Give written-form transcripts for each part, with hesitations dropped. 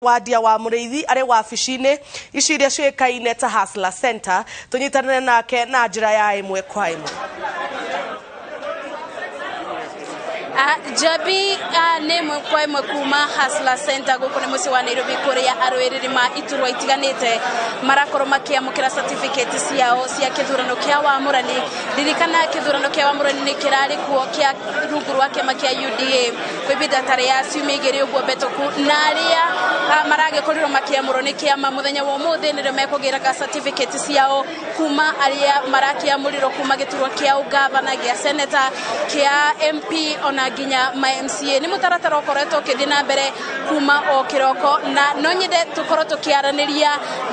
Wandia wa Mũrĩithi arĩ wabici-inĩ ici iria ciũĩkaine ta Hustler Center, tũnyitanĩre nake na njĩra ya ĩmwe kwa ĩmwe. Njambi nĩ ĩmwe kwa ĩmwe kuma Hustler Center gũkũ nĩ mũciĩ wa Nairobi, kũrĩa arũĩrĩri ma iturwa itiganĩte marakorwo makĩamũkĩra certificate ciao cia kĩthurano kĩa wamũrani. Ririkana kĩthurano kĩa wamũrani nĩ kĩrarĩ kuo kĩa rungu rwa kĩama kĩa UDA kwa ibinda ta rĩa ciumia 2 ũguo mbĩtũku, na arĩa maragĩkorirwo makĩamũrwo nĩ kĩama mũthenya wa ũmũthĩ nĩrĩo mekũgĩra certificate ciao, kuma arĩa marakĩamũrirwo kuma gĩturwa kĩa ũgavana, gĩa senator, kĩa MP, ona nginya ma MCA. Nĩ mũtaratara ũkoretwo ũkĩthiĩ na mbere kuma o kĩroko, na no nyende tũkorwo tũkĩaranĩria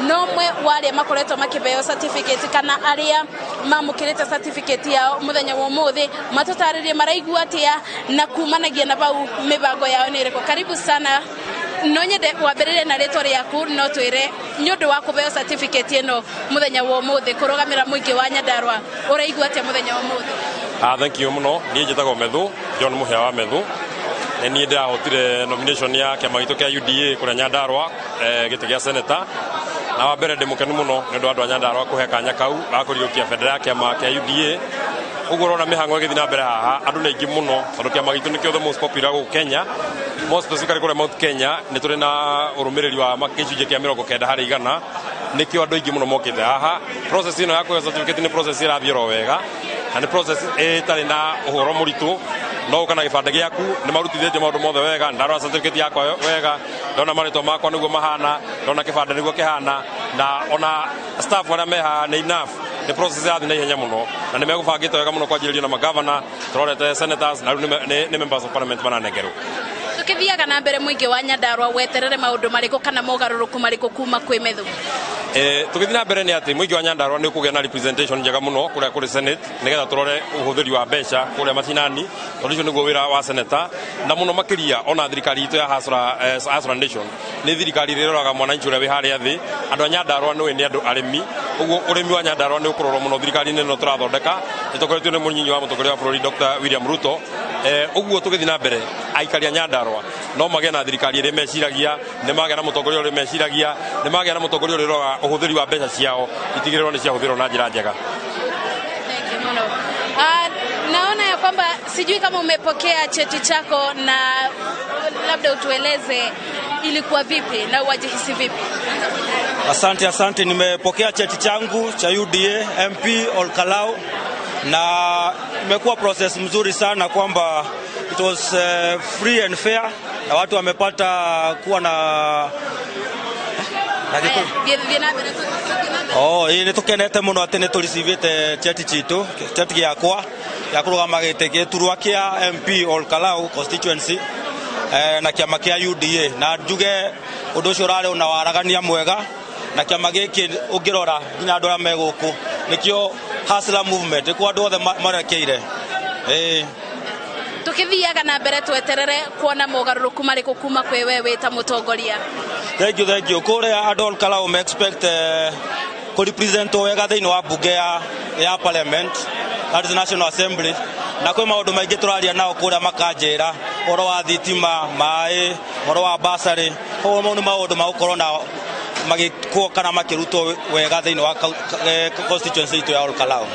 na ũmwe wa arĩa makoretwo makĩheo certificate kana arĩa mamũkĩrĩte certificate yao mũthenya wa ũmũthĩ, matũtarĩrie maraigua atĩa na kumanagia na bau mĩbango yao nĩ ĩrĩkũ. Karibu sana. No nyende wambĩrĩrie na rĩtwa rĩaku, no twĩre nĩ ũndũ wa kũheo certificate ĩno mũthenya wa ũmũthĩ kũrũgamĩra mũingĩ wa Nyandarua, ũraigua atĩa mũthenya wa ũmũthĩ? Thank you mũno. Niĩ njĩtagwo Methu John Mũhĩa wa Methu. Nĩ niĩ ndĩrahotire nomination ya kĩama gitũ kĩa UDA kũrĩa Nyandarua, gĩtĩ gĩa senator. Na wa mbere ndĩ mũkenu mũno nĩ ũndũ wa andũ a Nyandarua kũhe kanya kau ga kũriũkia bendera ya kĩama kĩa UDA. Ũguo ũrona mĩhang'o ĩgĩthiĩ na mbere haha, andũ nĩ aingĩ mũno tondũ kĩama gitũ nĩkĩo the most popular gũkũ Kenya. More specifically kũrĩa Mount Kenya nĩ tũrĩ na ũrũmĩrĩri wa gĩcunjĩ kĩa 90%, nĩkĩo andũ aingĩ mũno mokĩte haha. Process ĩno ya kũheo certificate nĩ process ĩrathiĩ oro wega na nĩ process ĩtarĩ na ũhoro mũritũ. No ũka na gĩbandĩ gĩaku, nĩ marutithĩtie maũndũ mothe wega. Ndarora certificate yakwa wega, ndona marĩtwa makwa nĩguo mahana, ndona kĩbandĩ nĩguo kĩhana, na ona staff arĩa me haha nĩ enough. Nĩ process ĩrathiĩ na ihenya mũno na nĩ megũbangĩte wega mũno, kwanjĩrĩria na magavana, tũrorete senators, na rĩu nĩ members of parliament maranengerwo. Tukithiaga na mbere, mũingĩ wa Nyandarua weterere maũndũ marĩkũ kana mogarũrũku marĩkũ kuma kwĩ Methu? Tũgĩthiĩ na mbere nĩ atĩ mũingĩ wa Nyandarua nĩ ũkũgĩa na representation njega mũno kũrĩa kũrĩ Senate, nĩgetha tũrore ũhũthĩri wa mbeca kũrĩa macinani, tondũ ũcio nĩguo wĩra wa senator. Na mũno makĩria ona thirikari itũ ya Hustler Nation nĩ thirikari ĩrĩa ĩroraga mwananchi ũrĩa wĩ harĩa thĩ. Andũ a Nyandarua nĩ nĩ andũ arĩmi, ũguo ũrĩmi wa Nyandarua nĩ ũkũrorwo mũno thirikari-inĩ ĩno tũrathondeka ĩtongoretio nĩ mũnyinyi wa mũtongoria wa bũrũri Dr. William Ruto. Ũguo tũgĩthiĩ na mbere, aikari a Nyandarua no magĩe na thirikari ĩrĩa meciragia, nĩ magĩa na mũtongoria ũrĩa meciragia, nĩ magĩa na mũtongoria ũrĩa ũroraga ũhũthĩri wa mbeca ciao, itigĩrĩrwo nĩ ciahũthĩrwo na njĩra njega. Thank you mũno. Naona ya kwamba sijui kama umepokea cheti chako na labda utueleze ilikuwa vipi na wajihisi vipi? Asante, asante. Nimepokea cheti changu cha UDA MP Olkalou na imekuwa process mzuri sana, kwamba it was free and fair na watu wamepata kuwa na Haya, thiĩ na mbere, thiĩ na mbere. Oh, ĩ nĩ tũkenete mũno atĩ nĩ tũricivĩte cheti chitũ, cheti gĩakwa gĩa kũrũgama gĩtĩ gĩturwa kĩa MP Olkalou constituency na kĩama kĩa UDA. Na njuge ũndũ ũcio ũrarĩ na waragania mwega na kĩama gĩkĩ. Ũngĩrora nginya andũ arĩa me gũkũ, nĩkĩo Hustler movement, nĩkuo andũ othe marekeire, ĩĩ. Tukithiaga na mbere, tweterere kuona mogarũrũku marĩkũ kuma kwĩ we wĩ ta mũtongoria? Thank you, thank you. Kũrĩa andũ Olkalou me expect kũ represent wega thĩinĩ wa bunge ya parliament, that is National Assembly, na kwĩ maũndũ maingĩ tũraria nao kũrĩa, makanjĩra ũhoro wa thitima, maĩ, ũhoro wa basarĩ. Koguo mau nĩ maũndũ magũkorwo na magĩkwo kana makĩrutwo wega thĩinĩ wa constituency itũ ya Olkalou.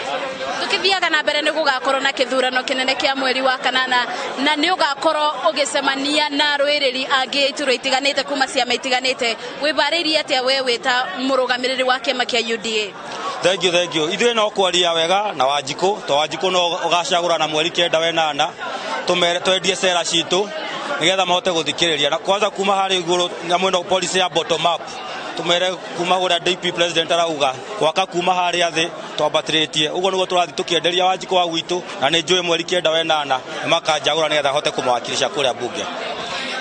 Tukithiaga na mbere, nĩ gũgakorwo na kĩthurano kĩnene kĩa mweri wa kanana na nĩ ũgakorwo ũgĩcemania na arũĩrĩri angĩ iturwa itiganĩte kuma ciama itiganĩte. Wĩbarĩirie atĩa we wĩ ta mũrũgamĩrĩri wa kĩama kĩa UDA? Thank you, thank you. Ithuĩ no kwaria wega na Wanjikũ, to Wanjikũ no ũgacagũra na mweri 9 wenana, tũmere twendie cera citũ nĩgetha mahote gũthikĩrĩria. Na kwanza kuma harĩ igũrũ, nyamũ ĩno policy ya bottom up, tumere kuma kũrĩa DP president arauga gwaka kuma harĩa thĩ twambatĩrĩtie. Ũguo nĩguo tũrathiĩ tũkĩenderia Wanjikũ wa gwitũ, na nĩ njũĩ mweri 9 wenana nĩ makanjagũra nĩgetha hote kũmawakilisha kũrĩa bunge.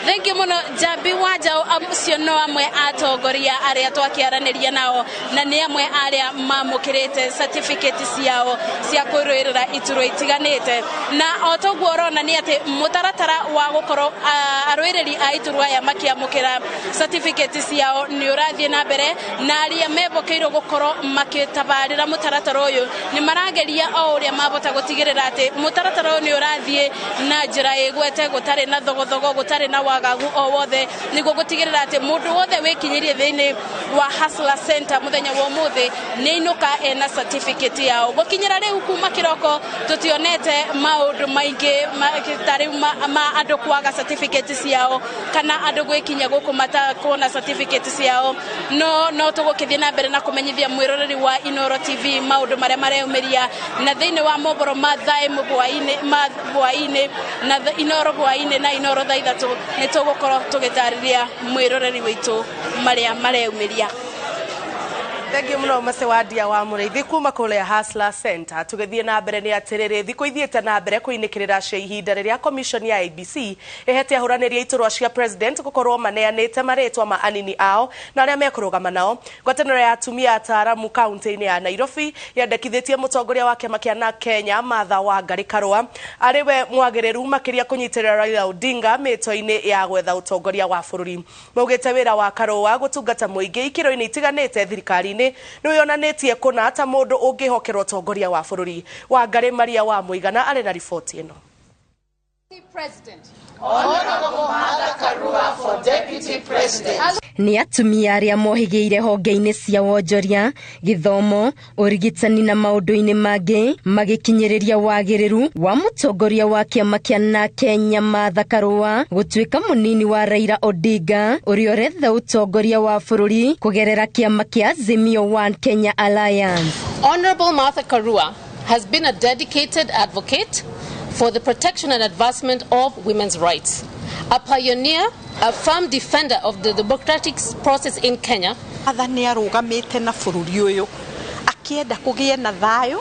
Thank you mũno, Njambi wa Njaũ. Acio no amwe atongoria arĩa twakĩaranĩria nao na nĩ amwe arĩa mamũkĩrĩte certificate ciao cia kwĩrũĩrĩra iturwa itiganĩte. Na o toguo ũrona nĩ atĩ mũtaratara wa gũkorwo arũĩrĩri a iturwa aya makĩamũkĩra certificate ciao nĩ ũrathiĩ na mbere, na arĩa mebokeirwo gũkorwo makĩtabarĩra mũtaratara ũyũ nĩ marageria o ũrĩa mabota gũtigĩrĩra atĩ mũtaratara ũyũ nĩ ũrathiĩ na njĩra ĩgwete, gũtarĩ na thogothogo, gũtarĩ na wagagu. Wagagu o wothe nĩguo gũtigĩrĩra atĩ mũndũ wothe wĩkinyĩrie thĩinĩ wa Hustler Center mũthenya wa ũmũthĩ nĩ ainũka ena certificate yao. Gũkinyĩra rĩu kuma kĩroko tũtionete maũndũ maingĩ ta rĩu ma andũ kwaga certificate ciao kana andũ gwĩkinya gũkũ matakuona certificate ciao, no tũgũkĩthiĩ na mbere na kũmenyithia mwĩroreri wa Inooro TV maũndũ marĩa mareyumĩria na thĩinĩ wa mohoro ma thaa ĩmwe ma hwaĩ-inĩ na Inooro hwaĩ-inĩ na Inooro thaa 3 nĩ tũgũkorwo tũgĩtarĩria mwĩroreri witũ marĩa mareyumĩria. Thengiũ mũno Macewadia wa Mũrĩithi kuma kũrĩa Hustler Center. Tũgĩthiĩ na mbere nĩ atĩrĩrĩ, thikũ ithiĩte na mbere kũinĩkĩrĩra cia ihinda rĩrĩa commission ya IEBC ĩhete ahũranĩri a iturwa cia president gũkorwo maneanĩte marĩtwa ma anini ao na arĩa mekũrũgama nao. Ngwatanĩro ya atumia ataaramu kaunti-inĩ ya Nairobi yendekithĩtie mũtongoria wa kĩama kĩa NARC Kenya Martha Wangari Karua arĩ we mwagĩrĩru makĩria kũnyitĩrĩra Raila Odinga mĩto-inĩ ya gwetha ũtongoria wa bũrũri. Maugĩte wĩra wa Karua gũtungata mũingĩ ikĩro-inĩ itiganĩte thirikari-inĩ nĩ wĩonanĩtie kũna ta mũndũ ũngĩhokerwo ũtongoria wa bũrũri. Wangari Maria wa Mũigana arĩ na riboti ĩno. Nĩ atumia arĩa mohĩgĩire honge-inĩ cia wonjoria, gĩthomo, ũrigitani na maũndũ-inĩ mangĩ magĩkinyĩrĩria wagĩrĩru wa mũtongoria wa kĩama kĩa NARC Kenya Martha Karua gũtuĩka mũnini wa Raila Odinga ũrĩa ũretha ũtongoria wa bũrũri kũgerera kĩama kĩa Azimio One Kenya Alliance. Honorable Martha Karua has been a dedicated advocate for the protection and advancement of women's rights, a pioneer, a firm defender of the democratic process in Kenya. Martha nĩ arũgamĩte na bũrũri ũyũ akĩenda kũgĩe na thayũ,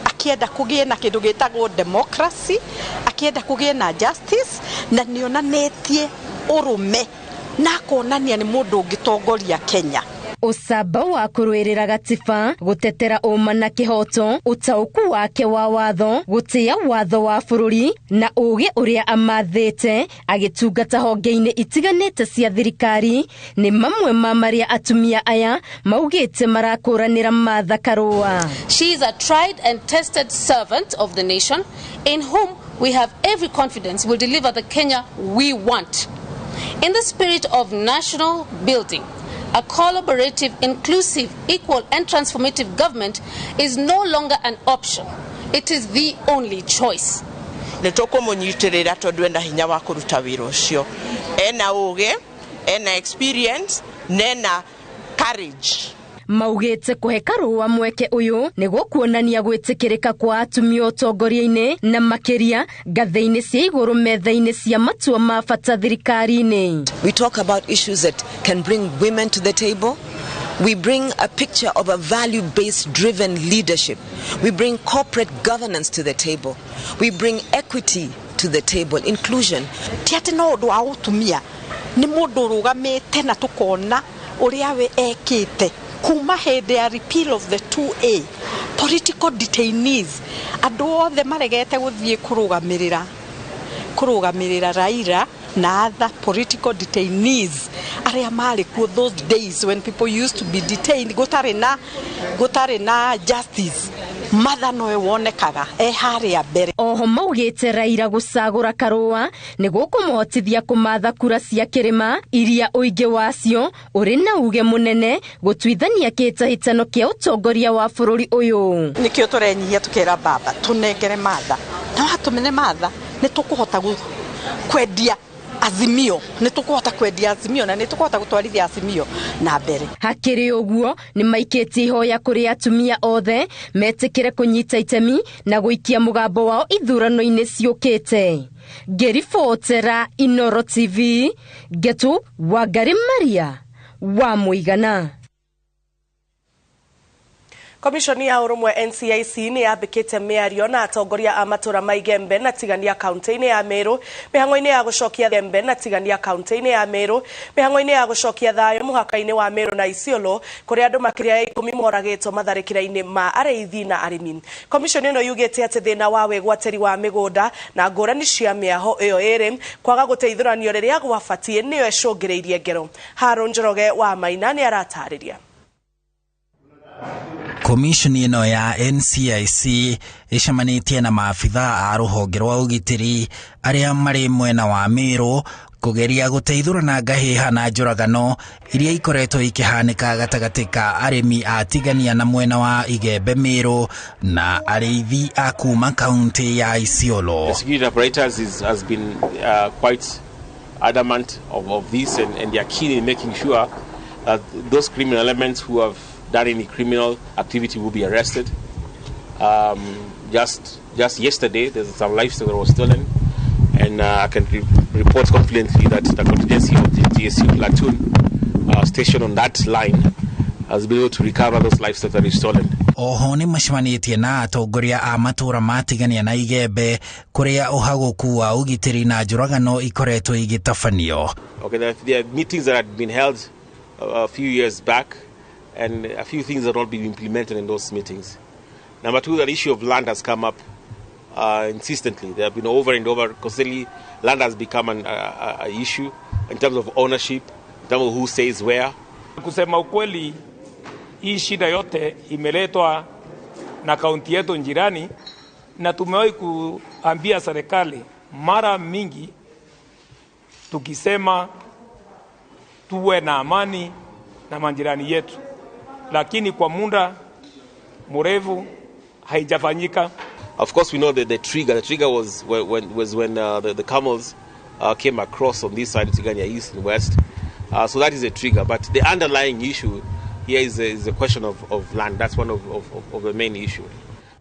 akĩenda kũgĩe na kĩndũ gĩtagwo democracy, akĩenda kũgĩe na justice, na nĩ onanĩtie ũrũme na akonania nĩ mũndũ ũngĩtongoria Kenya. Ũcamba wa kũrũĩrĩra gatiba, gũtetera ũma na kĩhoto, ũtaũku wake wa watho, gũtĩa watho wa bũrũri na ũũgĩ ũrĩa amathĩte agĩtungata honge-inĩ itiganĩte cia thirikari nĩ mamwe ma marĩa atumia aya maugĩte marakũranĩra Martha Karua. She is a tried and tested servant of the nation in whom we have every confidence will deliver the Kenya we want. In the spirit of national building, a collaborative, inclusive, equal and transformative government is no longer an option. It is the only choice. Nĩ tũkũmũnyitĩrĩra tondũ ena hinya wa kũruta wĩra ũcio, ena ũgĩ, ena experience na ena courage. Maugĩte kũhe Karua mweke ũyũ nĩguo kuonania gwĩtĩkĩrĩka kwa atumia ũtongoria-inĩ na makĩria ngathĩ-inĩ cia igũrũ metha-inĩ cia matua ma bata thirikari-inĩ. We talk about issues that can bring women to the table. We bring a picture of a value-based driven leadership. We bring corporate governance to the table. We bring equity to the table, inclusion. Ti atĩ no ũndũ wa ũtumia, nĩ mũndũ ũrũgamĩte na tũkona ũrĩa we ekĩte kuma hĩndĩ ya repeal of the 2A, political detainees, andũ othe maregete gũthiĩ kũrũgamĩrĩra Raila na other political detainees arĩa marĩ kuo those days when people used to be detained, gũtarĩ na justice. Martha nowe wonekaga e harĩa mbere. Oho maugĩte Raila gũcagũra Karua nĩguo kũmũhotithia kũmatha kura cia kĩrĩma iria ũingĩ wacio ũrĩ na uge mũnene gũtuithania kĩhĩtahĩtano kĩa ũtongoria wa bũrũri ũyũ. Nĩkĩo tũrenyihia tũkera baba tũnengere Martha, na watũmene Martha nĩ tũkũhota kwendia Azimio, nĩ tũkũhota kwendia Azimio na nĩ tũkũhota gũtwarithia Azimio na mbere. Hakĩrĩ ũguo nĩ maikĩtie ihoya kũrĩ atumia othe metĩkĩre kũnyita itemi na gũikia mũgambo wao ithurano-inĩ ciũkĩte. Ngĩribotera Inooro TV, Ngetu Wangari Maria wa Mũigana. Komishoni ya ũrũmwe NCIC nĩ yambĩkĩte mĩario na atongoria a matũra ma Igembe na Tigania kaunti-inĩ ya Meru mĩhang'o-inĩ ya gũcokia Igembe na Tigania kaunti-inĩ ya Meru mĩhang'o-inĩ ya gũcokia thayũ mũhaka-inĩ wa Meru na Isiolo kũrĩa andũ makĩria ya 10 moragĩtwo matharĩkĩra-inĩ ma arĩithi na arĩmi. Komishoni ĩno yugĩte atĩ thĩna wa wĩgwatĩri wa mĩgũnda na ngũrani cia mĩaho ĩyo ĩrĩ kwaga gũteithũranio rĩrĩa gwabatiĩ nĩyo ĩcũngĩrĩirie ngero. Haron Njoroge wa Maina nĩ aratarĩria. Komishoni ĩno ya NCIC ĩcemanĩtie na maabitha a rũhonge rwa ũgitĩri arĩa marĩ mwena wa Meru kũgeria gũteithũrana ngahĩha na njũragano iria ikoretwo ikĩhanĩka gatagatĩ ka arĩmi a Tigania na mwena wa Igembe Meru na arĩithi a kuma kaunti ya Isiolo. The security apparatus has been quite adamant of this and they are keen in making sure that those criminal elements who have done any criminal activity will be arrested. Just yesterday, there's some livestock that was stolen, and I can report confidently that the contingency of the GSU platoon stationed on that line has been able to recover those livestock that is stolen. Oho nĩ macemanĩtie na atongoria a matũra ma Tigania na Igembe kũrĩa ũhagũku wa ũgitĩri na njũragano ikoretwo igĩtabanio. Okay, there are meetings that had been held a few years back, and a few things have not been implemented in those meetings. Number two, the issue of land has come up insistently. There have been over and over, constantly, land has become an issue in terms of ownership, in terms of who says where. Kusema ukweli, hii shida yote imeletwa na kaunti yetu jirani, na tumewahi kuambia serikali mara mingi tukisema tuwe na amani na majirani yetu, lakini kwa muda mrefu haijafanyika. Of course, we know that the trigger was when the camels came across on this side of Tigania East and West. So that is a trigger. But the underlying issue here is a question of land. That's one of the main issue.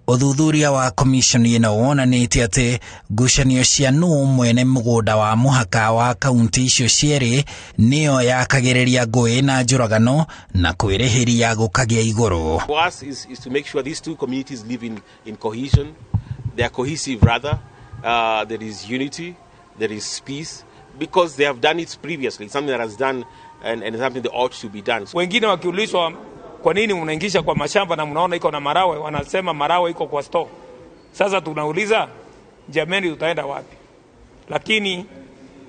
Ũthuthuria wa komishoni ĩno wonanĩtie atĩ ngucanio cia nũ mwene mũgũnda wa mũhaka wa kaunti icio cierĩ nĩyo yakagĩrĩria ngũĩ na njũragano na kwĩrĩhĩria gũkagĩa igũrũ. For us is to make sure these two communities live in cohesion. They are cohesive rather. There is unity, there is peace, because they have done it previously. It's something that has done and something that ought to be done. Wengine wakiulizwa kwa nini mnaingisha kwa mashamba na mnaona iko na marawe, wanasema marawe iko kwa store. Sasa tunauliza jameni, tutaenda wapi? Lakini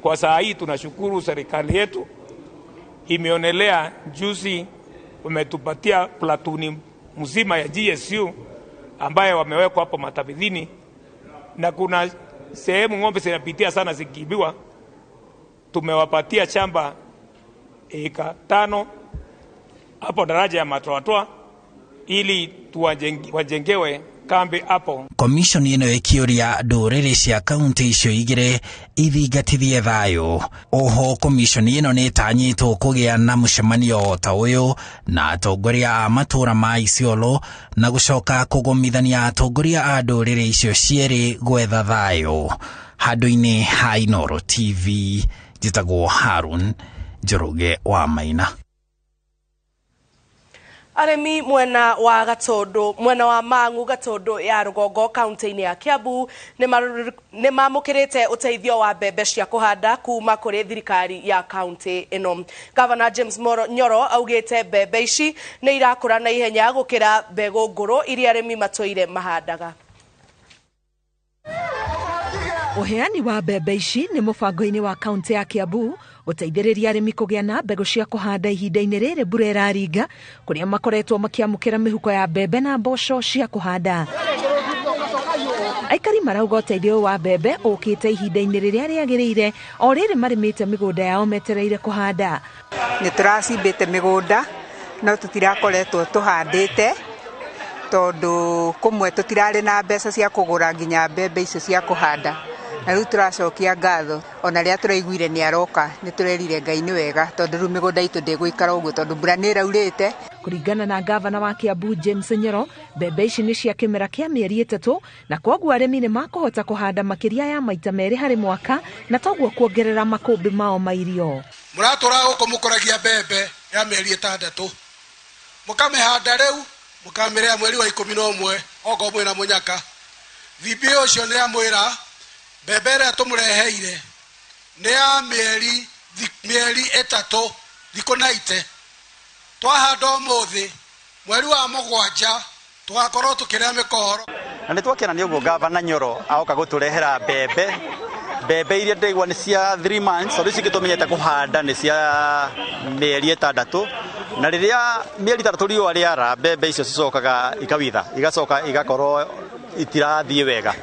kwa saa hii tunashukuru serikali yetu imeonelea juzi wametupatia platuni mzima ya GSU ambaye wamewekwa hapo Matabidhini, na kuna sehemu ng'ombe zinapitia sana zikiibiwa. Tumewapatia shamba eka 5 hapo daraja ya Matoatoa ili wajengewe kambi hapo. Komishoni ĩno ĩkĩũria ndũrĩrĩ cia kaunti icio igĩrĩ ithingatithie thayũ. Oho komishoni ĩno nĩ ĩtanyĩtwo kũgĩa na mũcemanio ta ũyũ na atongoria a matũra ma Isiolo na gũcoka kũgomithania atongoria a ndũrĩrĩ icio cierĩ gwetha thayũ. Handũ-inĩ ha Inooro TV, njĩtagwo Harun Njoroge wa Maina. Arĩmi mwena wa Gatundu, mwena wa Mang'u Gatundu ya Rũgongo kaunti-inĩ ya Kiambu nĩ mamũkĩrĩte ũteithio wa mbembe cia kũhanda kuma kũrĩ thirikari ya kaunti ĩno. Governor James Nyoro augĩte mbembe ici nĩ irakũra na ihenya gũkĩra mbegũ ngũrũ iria arĩmi matũire mahandaga. Ũheani wa mbembe ici nĩ mũbango-inĩ wa kaunti ya Kiambu gũteithĩrĩria arĩmi kũgĩa na mbegũ cia kũhanda ihinda-inĩ rĩrĩ mbura ĩraringa, kũrĩa makoretwo makĩamũkĩra mĩhuko ya mbembe na mboco cia kũhanda. Aikari marauga ũteithio wa mbembe ũkĩte ihinda-inĩ rĩrĩa rĩagĩrĩire o rĩrĩ marĩmĩte mĩgũnda yao metereire kũhanda. Nĩ tũracimbĩte mĩgũnda no tũtirakoretwo tũhandĩte tondũ kũmwe tũtirarĩ na mbeca cia kũgũra nginya mbembe icio cia kũhanda. Na rĩu tũracokia ngatho ona rĩrĩa tũraiguire nĩ aroka nĩ tũrerire Ngai nĩ wega tondũ rĩu mĩgũnda itũ ndĩgũikara ũguo tondũ mbura nĩ ĩraurĩte. Kũringana na gavana wa Kiambu James Nyoro, mbembe ici nĩ cia kĩmera kĩa mĩeri 3 na kwoguo arĩmi nĩ makũhota kũhanda makĩria ya maita 2 harĩ mwaka na toguo kuongerera makũmbĩ mao ma irio. Mũratũra gũkũ mũkũragia mbembe ya mĩeri 6 mũkamĩhanda rĩu mũkamĩrĩa mweri wa 11 okorwo mwĩna mũnyaka. VP ũcio nĩ amwĩra mbembe ĩrĩa tũmũreheire nĩ ya mĩeri 3 thikũ 90 twahanda ũmũthĩ mweri wa 7 tũgakorwo tũkĩrĩa mĩkohoro. Na nĩ twakena nĩ ũguo gavana Nyoro aoka gũtũrehera mbembe iria ndĩraigua nĩ cia 3 months tondũ ici ingĩ tũmenyete kũhanda nĩ cia mĩeri 6. Na rĩrĩa mĩeri 3 riũa rĩara, mbembe icio cicokaga ikawitha, igacoka igakorwo itirathiĩ wega.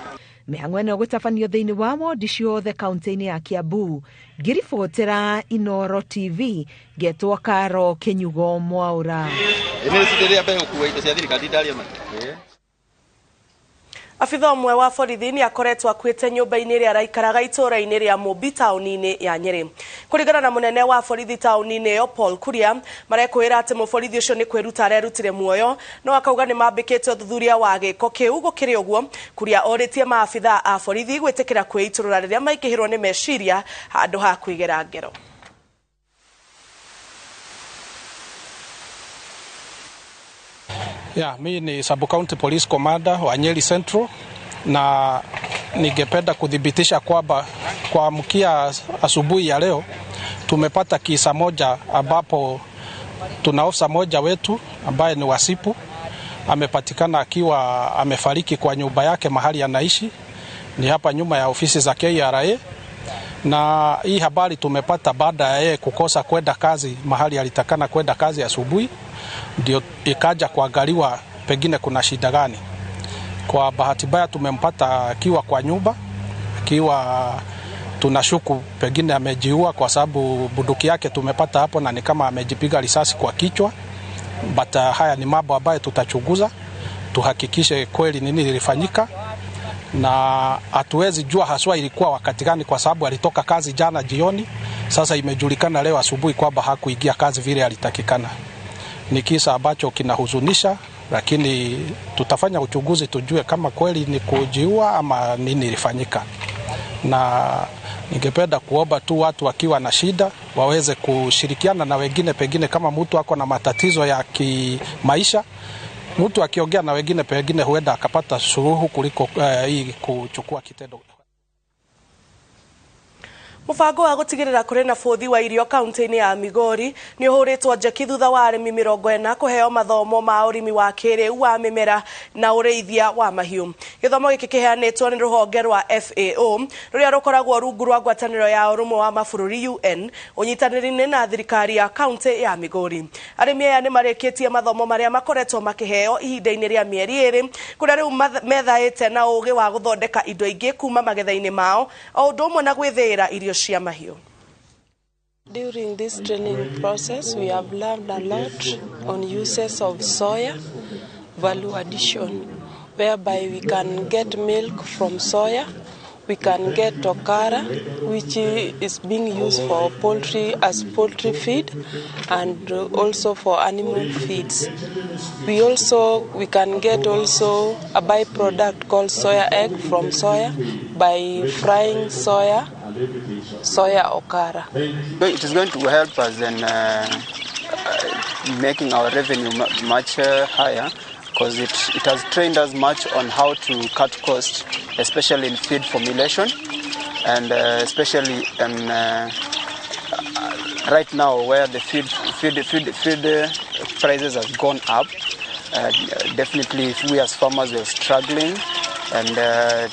Mĩhang'o ĩno gũtabanio thĩinĩ wa wondi ciothe kaunti-inĩ ya Kiambu. Ngĩribotera Inooro TV ngetwo Karo Kĩnyugo Mwaũra. Abitha ũmwe wa borithi nĩ akoretwo akuĩte nyũmba-inĩ ĩrĩa araikaraga itũũra-inĩ rĩa Mũmbi taũni-inĩ ya Nyĩrĩ. Kũringana na mũnene wa borithi taũni-inĩ ĩyo Paul Kuria, marekwĩra atĩ mũborithi ũcio nĩ kwĩruta arerutire muoyo, no akauga nĩ mambĩkĩte ũthuthuria wa gĩko kĩu. Gũkĩrĩ ũguo, Kuria orĩtie maabitha a borithi gwĩtĩkĩra kwĩitũrũra rĩrĩa maingĩhĩrwo nĩ meciria handũ ha kwĩgera ngero. Ya, mimi ni Sub County Police Commander wa Nyeri Central, na ningependa kuthibitisha kwamba kuamkia asubuhi ya leo tumepata kisa moja ambapo tuna ofisa moja wetu ambaye ni wasipu amepatikana akiwa amefariki kwa nyumba yake mahali anaishi, ni hapa nyuma ya ofisi za KRA. Na hii habari tumepata baada ya yeye kukosa kwenda kazi mahali alitakana kwenda kazi asubuhi, ndio ikaja kuangaliwa pengine kuna shida gani. Kwa bahati mbaya tumempata akiwa kwa nyumba, akiwa tunashuku pengine amejiua kwa sababu bunduki yake tumepata hapo na ni kama amejipiga risasi kwa kichwa. But haya ni mambo ambayo tutachunguza tuhakikishe kweli nini lilifanyika, na hatuwezi jua haswa ilikuwa wakati gani kwa sababu alitoka kazi jana jioni. Sasa imejulikana leo asubuhi kwamba hakuingia kazi vile alitakikana. Ni kisa ambacho kinahuzunisha, lakini tutafanya uchunguzi tujue kama kweli ni kujiua ama nini ilifanyika. Na ningependa kuomba tu watu wakiwa na shida waweze kushirikiana na wengine, pengine kama mtu ako na matatizo ya kimaisha, mtu akiongea na wengine pengine huenda akapata suluhu kuliko hii kuchukua kitendo. Mũbango wa gũtigĩrĩra kũrĩ na bũthi wa irio kaunti-inĩ ya Migori nĩ ũhũrĩtwo njeki thutha wa arĩmi 40 kũheo mathomo ma ũrĩmi wa kĩrĩu wa mĩmera na ũrĩithia wa mahiũ. Gĩthomo gĩkĩ kĩheanĩtwo nĩ rũhonge rwa FAO rũrĩa rũkoragwo rungu rwa ngwatanĩro ya ũrũmwe wa mabũrũri UN ũnyitanĩri-inĩ na thirikari ya kaunti ya Migori. Arĩmi aya nĩ marĩkĩtie mathomo marĩa makoretwo makĩheo ihinda-inĩ rĩa mĩeri 2 kũrĩa rĩu methaĩte na ũgĩ wa gũthondeka indo ingĩ kuma magetha-inĩ mao o ũndũ ũmwe na gwĩthĩĩra irio cia mahiũ. During this training process, we have learned a lot on uses of soya value addition, whereby we can get milk from soya, we can get okara, which is being used for poultry as poultry feed and also for animal feeds. We can get also a byproduct called soya egg from soya by frying soya okara. It is going to help us in making our revenue much higher, because it has trained us much on how to cut costs, especially in feed formulation, and especially in, right now where the feed prices have gone up. Definitely, if we as farmers we are struggling, and there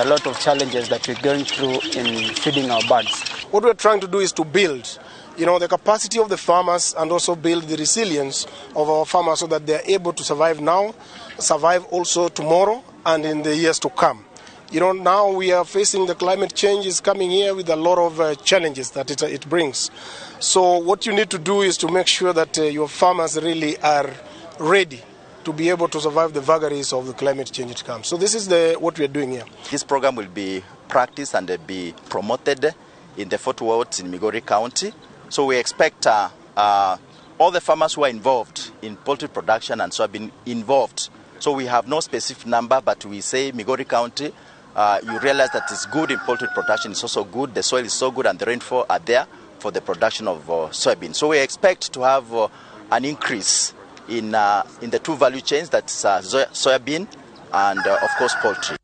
are a lot of challenges that we're going through in feeding our birds. What we're trying to do is to build, the capacity of the farmers and also build the resilience of our farmers so that they are able to survive now, survive also tomorrow and in the years to come. Now we are facing the climate change is coming here with a lot of challenges that it brings. So what you need to do is to make sure that your farmers really are ready to be able to survive the vagaries of the climate change it comes. So this is what we are doing here. This program will be practiced and be promoted in the 4 wards in Migori County. So we expect all the farmers who are involved in poultry production and so have been involved. So we have no specific number, but we say Migori County, you realize that it's good in poultry production, it's also good, the soil is so good and the rainfall are there for the production of soybean. So we expect to have an increase in the two value chains, that's soybean and of course poultry.